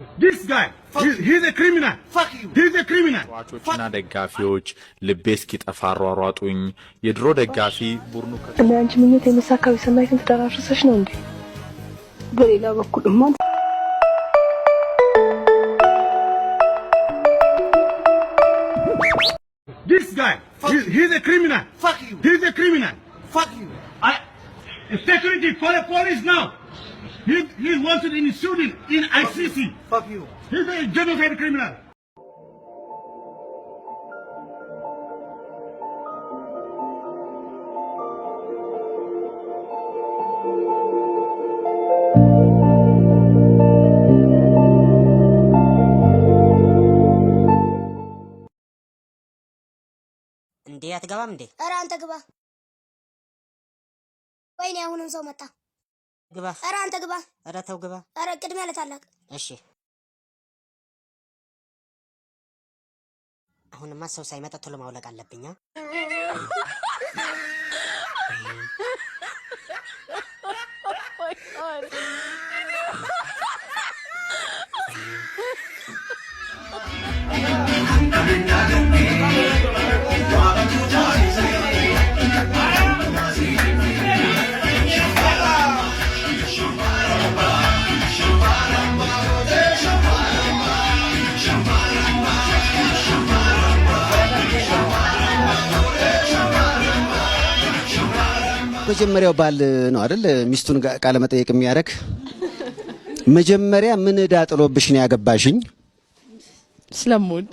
This guy, he's a criminal. Fuck you. He's a criminal. ተጫዋቾችና ደጋፊዎች ልቤ እስኪጠፋ አሯሯጡኝ። የድሮ ደጋፊ ቡድኑ እና አንቺ ምኞት የመሳካው የሰናይትን ትዳር አፍርሰሽ ነው እንዴ? በሌላ በኩልማ This guy, he's a criminal. Fuck you. He's a criminal. Fuck you. Security, call the police now. He's wanted in Sweden, in ICC. Fuck you. He's a genocide criminal. እንዴ አትገባም እንዴ? ኧረ አንተ ግባ። ወይኔ አሁንም ሰው መጣ። ግባ። ኧረ አንተ ግባ። ኧረ ተው ግባ። ኧረ ቅድሚያ ለታላቅ። እሺ፣ አሁንማ ሰው ሳይመጣ ቶሎ ማውለቅ አለብኝ። መጀመሪያው ባል ነው አይደል ሚስቱን ቃለ መጠየቅ የሚያደርግ? መጀመሪያ ምን ዕዳ ጥሎብሽ ነው ያገባሽኝ? ስለምወድ።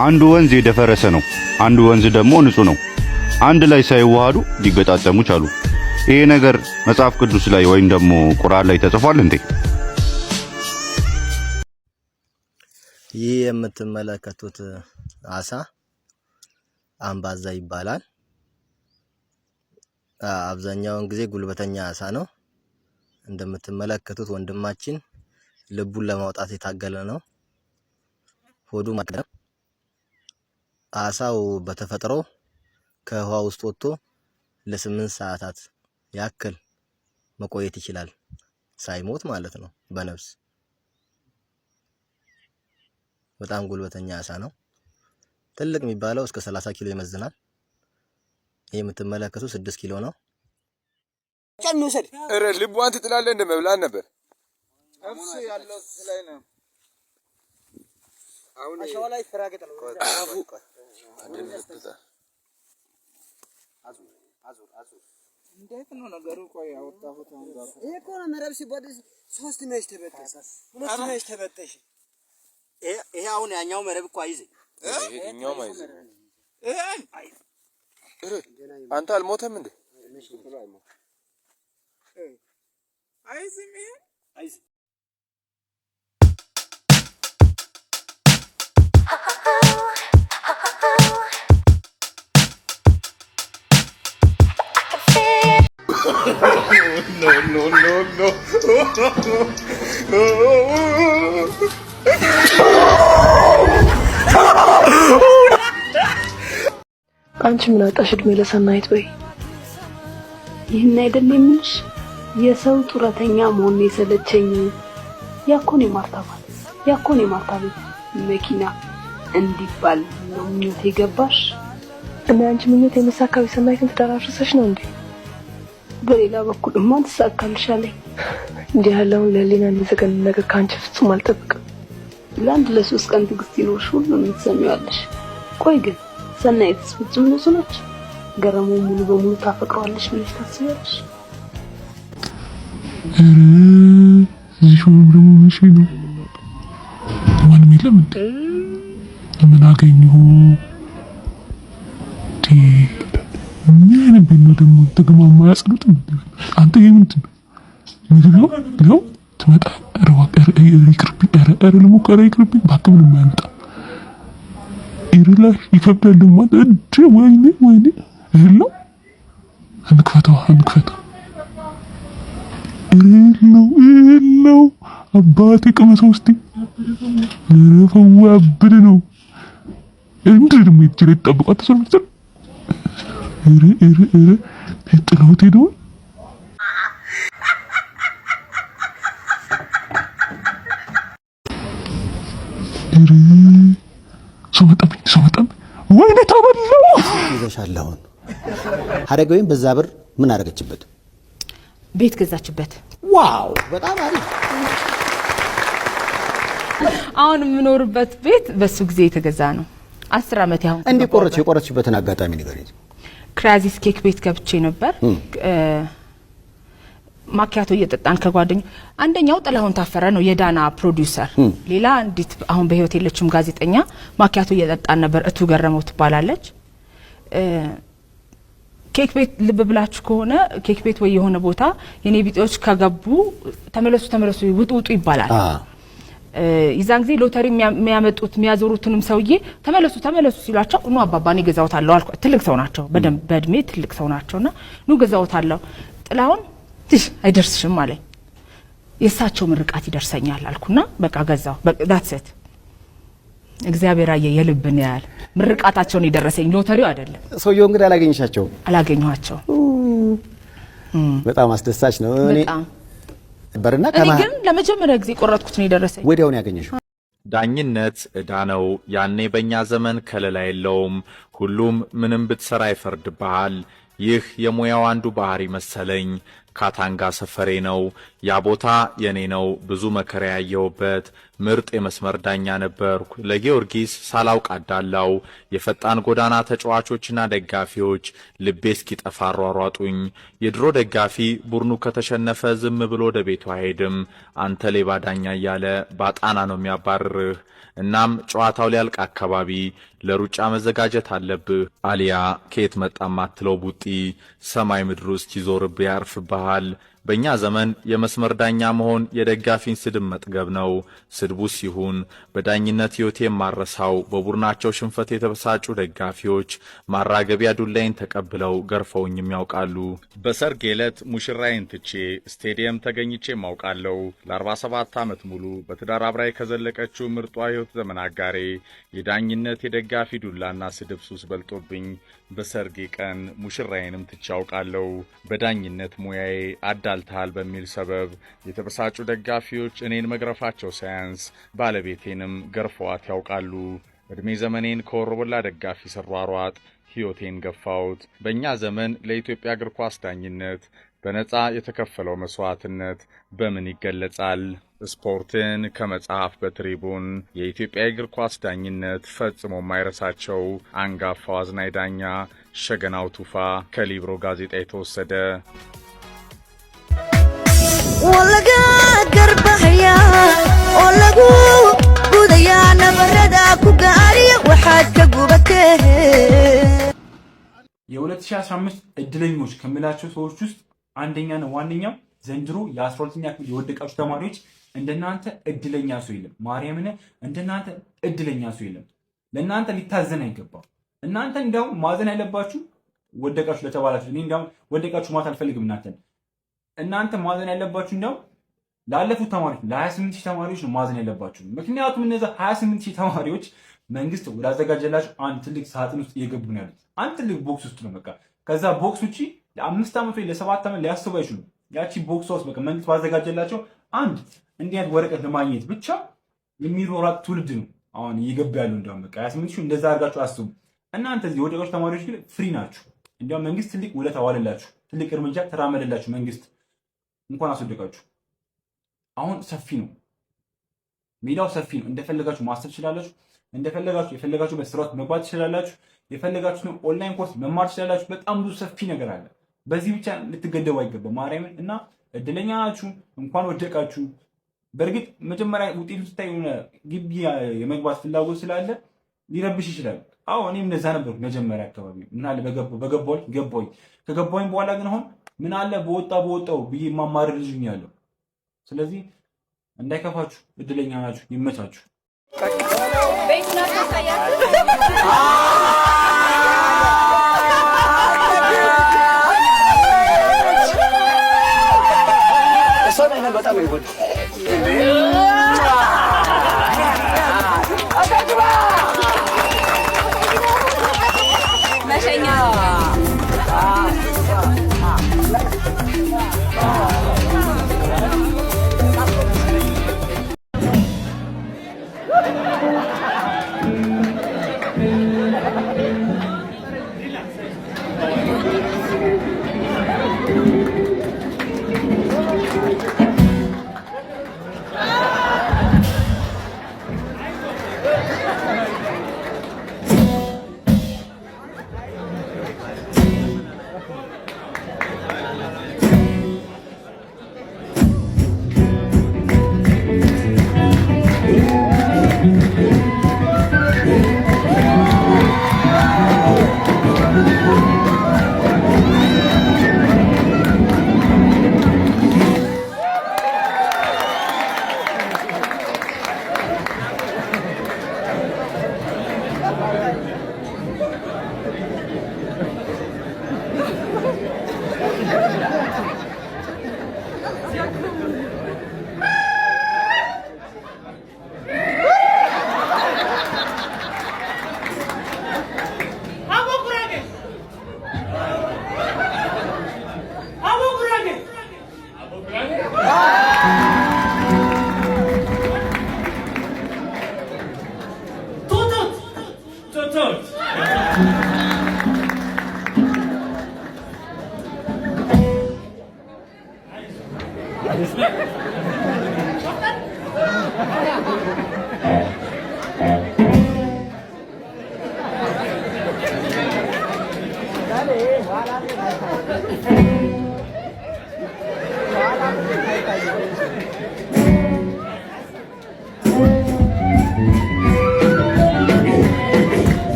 አንዱ ወንዝ የደፈረሰ ነው፣ አንዱ ወንዝ ደግሞ ንጹህ ነው። አንድ ላይ ሳይዋሃዱ ሊገጣጠሙ ቻሉ። ይሄ ነገር መጽሐፍ ቅዱስ ላይ ወይም ደግሞ ቁርአን ላይ ተጽፏል እንዴ? ይህ የምትመለከቱት አሳ አምባዛ ይባላል። አብዛኛውን ጊዜ ጉልበተኛ አሳ ነው። እንደምትመለከቱት ወንድማችን ልቡን ለማውጣት የታገለ ነው። ሆዱ ማለት አሳው በተፈጥሮ ከውሃ ውስጥ ወጥቶ ለ8 ሰዓታት ያክል መቆየት ይችላል፣ ሳይሞት ማለት ነው በነፍስ። በጣም ጉልበተኛ አሳ ነው። ትልቅ የሚባለው እስከ 30 ኪሎ ይመዝናል። ይህ የምትመለከቱት 6 ኪሎ ነው። ኧረ ልቧን ትጥላለህ፣ እንደ መብላት ነበር። አሁን አፉ እንዴት ነው ነገሩ? ቆይ አወጣሁት። አሁን ይሄ እኮ ነው መረብ ሲቦድስ ሶስት mesh ተበጠሰ፣ ሁለት mesh ተበጠሽ። ይሄ አሁን ያኛው መረብ እኮ አይዝም፣ ይሄኛውም አይዝም። አንተ አልሞተም እንዴ? አይዝም፣ ይሄ አይዝም። No, no, no, no. አንቺ ምን አጣሽ? እድሜ ለሰናይት በይ። ይህን አይደል የምልሽ? የሰው ጡረተኛ መሆን የሰለቸኝ። ያኮን የማርታ ባል፣ ያኮን የማርታ ቤት መኪና እንዲባል ነው ምኞቴ። የገባሽ? እና አንቺ ምኞት የመሳካው የሰናይትን ትዳር አፍርሰሽ ነው እንዴ? በሌላ በኩልማ ትሳካልሻለኝ። እንዲህ ያለውን ለህሊና የሚዘገንን ነገር ከአንቺ ፍጹም አልጠብቅም። ለአንድ ለሶስት ቀን ትዕግስት ይኖርሽ ሁሉንም ትሰሚዋለሽ። ቆይ ግን ሰናይትስ ፍጹም ንጹህ ነች? ገረመው ሙሉ በሙሉ ታፈቅረዋለች ብለሽ ታስቢያለሽ? ኧረ እዚህ ሾም ደግሞ መቼ ነው? ማንም የለም እንዴ? ምን አገኘሁ? ምን አይነት ቤት ነው ደግሞ? ተግማማ አያጸዱትም እንዴ? አንተ ይሄ ምንድን ነው? ምግብ ነው? ይኸው ትመጣ። ኧረ እባክህ፣ ኧረ ይቅርብኝ፣ ኧረ ኧረ ልሞክር፣ ኧረ ይቅርብኝ እባክህ፣ ምንም አያመጣም። ይርላሽ ይከብዳል ደግሞ እንዴ! ወይኔ ወይኔ! እህል ነው? እንክፈተው እንክፈተው። እህል ነው፣ እህል ነው። አባቴ ቅመሰው እስቲ። ኧረ ፈዋ ያበደ ነው። ምንድን ነው ደግሞ እጅ ላይ ተጣብቋት ተሰሩ። ኧረ ኧረ ኧረ ጥለውት ሄደዋል። ኧረ ሰው መጣብኝ፣ ሰው መጣብኝ። ወይኔ ተበላው። ይዘሻል አሁን። ሀረገ ወይም በዛ ብር ምን አደረገችበት? ቤት ገዛችበት። Wow፣ በጣም አሪፍ። አሁን የምኖርበት ቤት በሱ ጊዜ የተገዛ ነው። 10 ዓመት ያሁን። እንዲህ ቆረጥሽ? የቆረጥሽበትን አጋጣሚ ንገሪኝ። ክራዚስ ኬክ ቤት ገብቼ ነበር። ማኪያቶ እየጠጣን ከጓደኛ፣ አንደኛው ጥላሁን ታፈረ ነው የዳና ፕሮዲውሰር፣ ሌላ አንዲት አሁን በህይወት የለችም ጋዜጠኛ፣ ማኪያቶ እየጠጣን ነበር። እቱ ገረመው ትባላለች። ኬክ ቤት ልብ ብላችሁ ከሆነ ኬክ ቤት ወይ የሆነ ቦታ የኔ ቢጤዎች ከገቡ ተመለሱ ተመለሱ፣ ውጡ ውጡ ይባላል። የዛን ጊዜ ሎተሪ የሚያመጡት የሚያዞሩትንም ሰውዬ ተመለሱ ተመለሱ ሲሏቸው ኑ አባባ እኔ ገዛውታለሁ አልኩ። ትልቅ ሰው ናቸው፣ በደንብ በእድሜ ትልቅ ሰው ናቸውና ኑ ገዛውታለሁ። ጥላሁን ትሽ አይደርስሽም አለኝ። የእሳቸው ምርቃት ይደርሰኛል አልኩና በቃ ገዛው። That's it። እግዚአብሔር አየ የልብን ያህል፣ ምርቃታቸውን የደረሰኝ ሎተሪው አይደለም። ሰውየው እንግዲህ አላገኘሻቸውም? አላገኘኋቸው። በጣም አስደሳች ነው። እኔ በጣም ነበርና እኔ ግን ለመጀመሪያ ጊዜ ቆረጥኩት ነው የደረሰኝ። ወዲያውን ያገኘሽው። ዳኝነት ዕዳ ነው። ያኔ በእኛ ዘመን ከለላ የለውም። ሁሉም ምንም ብትሰራ ይፈርድብሃል። ይህ የሙያው አንዱ ባህሪ መሰለኝ። ካታንጋ ሰፈሬ ነው። ያ ቦታ የኔ ነው። ብዙ መከራ ያየሁበት ምርጥ የመስመር ዳኛ ነበርኩ። ለጊዮርጊስ ሳላውቅ አዳላው። የፈጣን ጎዳና ተጫዋቾችና ደጋፊዎች ልቤ እስኪጠፋ አሯሯጡኝ። የድሮ ደጋፊ ቡድኑ ከተሸነፈ ዝም ብሎ ወደ ቤቱ አይሄድም። አንተ ሌባ ዳኛ እያለ ባጣና ነው የሚያባርርህ። እናም ጨዋታው ሊያልቅ አካባቢ ለሩጫ መዘጋጀት አለብህ። አሊያ ከየት መጣ ማትለው ቡጢ ሰማይ ምድሩ እስኪዞርብህ ያርፍብሃል። በእኛ ዘመን የመስመር ዳኛ መሆን የደጋፊን ስድብ መጥገብ ነው። ስድቡ ሲሆን በዳኝነት ሕይወቴ የማረሳው በቡድናቸው ሽንፈት የተበሳጩ ደጋፊዎች ማራገቢያ ዱላዬን ተቀብለው ገርፈውኝም ያውቃሉ። በሰርጌ ዕለት ሙሽራዬን ትቼ ስቴዲየም ተገኝቼ ማውቃለሁ። ለ47 ዓመት ሙሉ በትዳር አብራይ ከዘለቀችው ምርጧ ሕይወት ዘመን አጋሬ የዳኝነት የደጋፊ ዱላና ስድብ ሱስ በልጦብኝ በሰርጌ ቀን ሙሽራዬንም ትቼ አውቃለሁ። በዳኝነት ሙያዬ አዳልተሃል በሚል ሰበብ የተበሳጩ ደጋፊዎች እኔን መግረፋቸው ሳያንስ ባለቤቴንም ገርፈዋት ያውቃሉ። ዕድሜ ዘመኔን ከወሮበላ ደጋፊ ስሯሯጥ ሕይወቴን ገፋሁት። በእኛ ዘመን ለኢትዮጵያ እግር ኳስ ዳኝነት በነፃ የተከፈለው መስዋዕትነት በምን ይገለጻል? ስፖርትን ከመጽሐፍ በትሪቡን የኢትዮጵያ የእግር ኳስ ዳኝነት ፈጽሞ የማይረሳቸው አንጋፋው አዝናኝ ዳኛ ሸገናው ቱፋ፣ ከሊብሮ ጋዜጣ የተወሰደ። Laga garbahayaa oo lagu gudayaa nabarada ku gaariya waxaad ka gubatee. የ2015 እድለኞች ከምላቸው ሰዎች ውስጥ አንደኛና ዋነኛው ዘንድሮ የ12ኛ ክፍል የወደቃችሁ ተማሪዎች፣ እንደናንተ እድለኛ ሰው የለም። ማርያምን እንደናንተ እድለኛ ሰው የለም። ለእናንተ ሊታዘን አይገባም። እናንተ እንዲያውም ማዘን ያለባችሁ ወደቃችሁ ለተባላችሁ፣ እኔ እንዲያውም ወደቃችሁ ማለት አልፈልግም። እናንተ ማዘን ያለባችሁ እንዲያውም ላለፉት ተማሪዎች፣ ለ28 ሺህ ተማሪዎች ነው ማዘን ያለባችሁ። ምክንያቱም እነዛ 28 ሺህ ተማሪዎች መንግስት ወዳዘጋጀላቸው አንድ ትልቅ ሳጥን ውስጥ እየገቡ ነው ያሉት። አንድ ትልቅ box ውስጥ ነው በቃ። ከዛ box ውጪ ለ5 ዓመት ወይ ለ7 ዓመት ሊያስቡ አይችሉም። ያቺ box ውስጥ በቃ መንግስት ባዘጋጀላቸው አንድ እንዲህ አይነት ወረቀት ለማግኘት ብቻ የሚሮራጥ ትውልድ ነው አሁን እየገባ ያለው። እንዲያውም በቃ 28 ሺህ እንደዛ አድርጋችሁ አስቡ። እናንተ እዚህ የወደቃችሁ ተማሪዎች ግን free ናችሁ። እንዲያውም መንግስት ትልቅ ውለታ ዋለላችሁ፣ ትልቅ እርምጃ ተራመደላችሁ። መንግስት እንኳን አስወደቃችሁ። አሁን ሰፊ ነው፣ ሜዳው ሰፊ ነው። እንደፈለጋችሁ ማሰብ ትችላላችሁ። እንደፈለጋችሁ የፈለጋችሁ በስራት መግባት ትችላላችሁ። የፈለጋችሁትን online course መማር ትችላላችሁ። በጣም ብዙ ሰፊ ነገር አለ። በዚህ ብቻ ልትገደቡ አይገባም። ማርያምን እና እድለኛ ናችሁ፣ እንኳን ወደቃችሁ። በእርግጥ መጀመሪያ ውጤቱ ስታይ የሆነ ግቢ የመግባት ፍላጎት ስላለ ሊረብሽ ይችላል። አዎ እኔም እንደዛ ነበርኩ መጀመሪያ አካባቢ። ምን አለ በገባሁኝ ገባሁኝ። ከገባሁኝ በኋላ ግን አሁን ምን አለ በወጣ በወጣው ብዬ የማማርር ልጅ ሆኛለሁ። ስለዚህ እንዳይከፋችሁ፣ እድለኛ ናችሁ። ይመቻችሁ። በጣም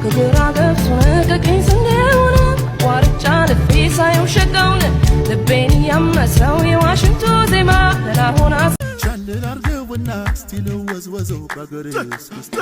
ከግራ ገብሱን ከቀኝ ስንዴውን ዋርጫ ልፌ ሳየው ሸጋውን ልቤን ያመሰው የዋሽንቱ ዜማ ደህና ቻልን አርገውና እስቲ ልወዝወዘው በአገሬ እስክስታ።